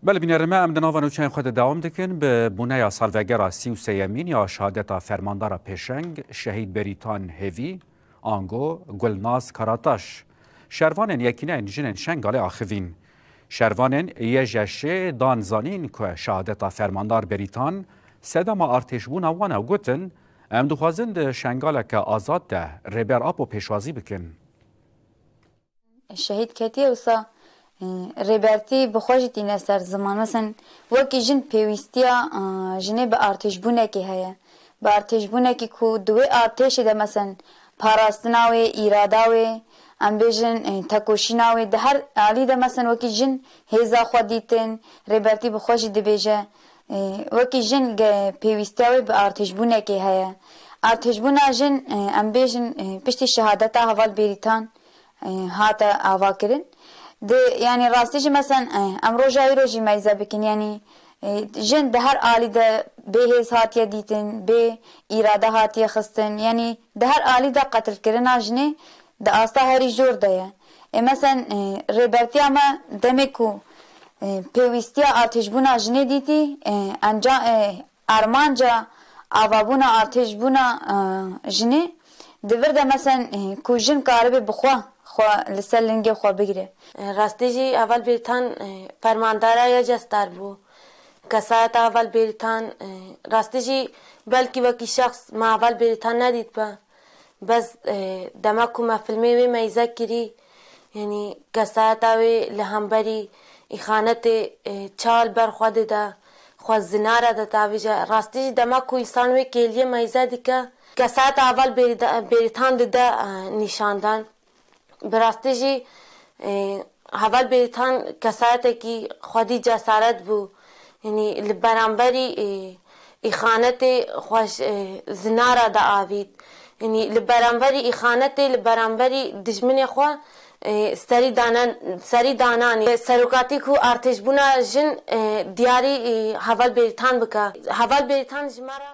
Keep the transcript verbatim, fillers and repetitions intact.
Belê bînerê me, em di nava nûçeyên xwe de dewam dikin. Bi bûneya salvegera sî û sêyemîn ya şehadeta fermandara pêşeng, şehîd Berîtan Hêvî, ango Gulnaz Karataş, şervanên Yekîneyên Jinên Şengalê axivîn. Şervanên Y J Ş'ê dan zanîn ku şehadeta fermandar Berîtan sedema artêşbûna wan e û gotin, Em dixwazin di Şengaleke azad de Rêber Apo pêşwazî bikin. Şehîd ketiye wisa, e, Rêbertî bi xwe jî tîne ser ziman. Mesen wekî jin pêwîstiya, e, jinê bi artêşbûnekê heye. Bi artêşbûnekî ku di wê artêşê de mesen parastina wê, îrada wê, em bêjin, e, tekoşîna wê, di her alî de mesen wekî jin hêza xwe dîtin, Rêbertî bi xwe jî dibêje, e, wekî jin ge pêwîstiya wê bi artêşbûnekê heye. Artêşbûna jin, e, em bêjin, e, piştî şehadeta heval Bêrîtan, e, hate avakirin. Di, yanî rastî jî mesen, e, em roja îro jî meyze bikin, yanî, e, jin di her alî de bê hêz hatiye dîtin, bê îrade hatiye xistin, yanî di her alî de qetilkirina jinê di asta herî jor de ye. Ê mesen, e, rêbertiya me demê ku, e, pêwîstiya artêşbûna jinê dîtî, e, enca, e, armanca avabûna artêşbûna, e, jinê di vir de mesen, e, ku jin karibe bi xwe, xwe li ser lingê xwe bigire. E, rastî jî heval Bêrîtan, e, fermandara ya cestar bû. Kesayeta heval Bêrîtan, e, rastî jî belkî wekî şexs me heval Bêrîtan nedîtbe. Bes, e, dema ku me filmê wê meyze kirî, yanî kesayeta wê li hemberî îxanetê, e, çal ber xwe dide, xwe zinara de tavîje. Rastî jî dema ku însan wê kêliyê meyze dike, kesayeta heval Bêrîda-, Bêrîtan dide, e, nîşandan. Bi rastî jî, e, heval Bêrîtan kesayetekî xwedî cesaret bû. Yanî li beramberî, e, îxanetê xwe ji, e, zinara de avît. Yanî li beramberî îxanetê, li beramberî dijminê xwe, e, serî danan, serî dananê. Serokatî ku artêşbûna jin, e, diyarî, e, heval Bêrîtan bike. Heval Bêrîtan ji me re